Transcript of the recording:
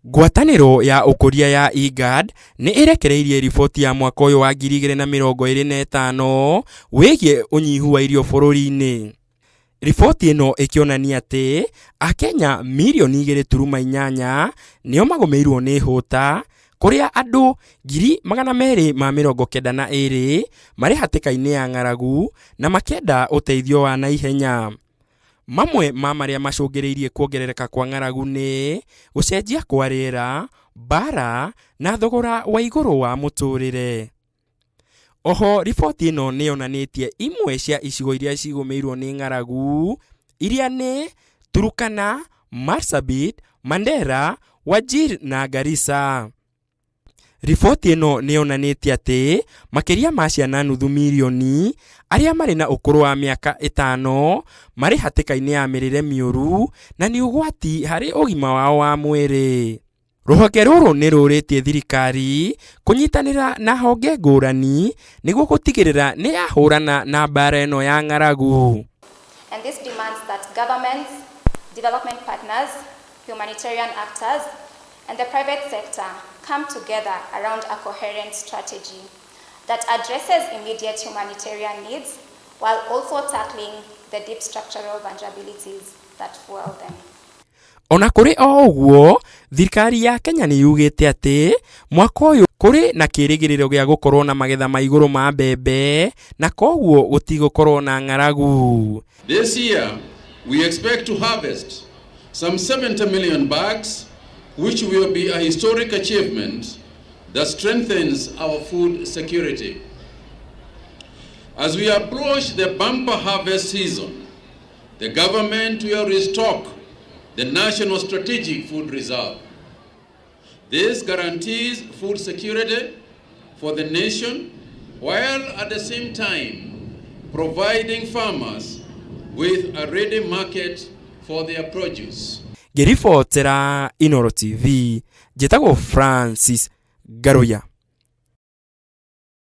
Ngwatanĩro ya ũkũria ya IGAD nĩ ĩrekereirie riboti ya mwaka ũyũ wa 2025 wĩgiĩ ũnyihu wa irio bũrũri-inĩ. Riboti ĩno ĩkĩonania atĩ Akenya mirioni 2.8 nĩo magũmĩirwo nĩ hũta, kũrĩa andũ 292,000 marĩ hatĩka-inĩ ya ng'aragu na makĩenda ũteithio wa naihenya. Mamwe ma marĩa macũngĩrĩirie kuongerereka kwa ng'aragu nĩ gũcenjia kwa rĩera, mbaara na thogora wa igũrũ wa mũtũrĩre. Oho riboti ĩno nĩ yonanĩtie imwe cia icigo iria cigũmĩirwo nĩ ng'aragu iria nĩ Turkana, Marsabit, Mandera, Wajir na Garissa. Riboti ĩno nĩ yonanĩtie atĩ makĩria ma ciana nuthu mirioni arĩa marĩ na ũkũrũ wa mĩaka ĩtano marĩ hatĩka-inĩ ya mĩrĩre mĩũru na nĩ ũgwati harĩ ũgima wao wa mwĩrĩ. Rũhonge rũrũ nĩ rũrĩtie thirikari kũnyitanĩra na honge ngũrani nĩguo gũtigĩrĩra nĩ yahũrana na mbara ĩno ya ng'aragu. And this demands that governments, development partners, humanitarian actors, and the private sector come together around a coherent strategy that addresses immediate humanitarian needs while also tackling the deep structural vulnerabilities that fuel them. Ona kũrĩ o ũguo, thirikari ya Kenya nĩ yugĩte atĩ mwaka ũyũ kũrĩ na kĩrĩgĩrĩro gĩa gũkorwo na magetha ma igũrũ ma mbembe na koguo gũtigũkorwo na ng'aragu. This year, we expect to harvest some 70 million bags, which will be a historic achievement that strengthens our food security. As we approach the bumper harvest season, the government will restock the National Strategic Food Reserve. This guarantees food security for the nation while at the same time providing farmers with a ready market for their produce. Ngĩribotera Inooro TV, njĩtagwo Francis Ngaruiya.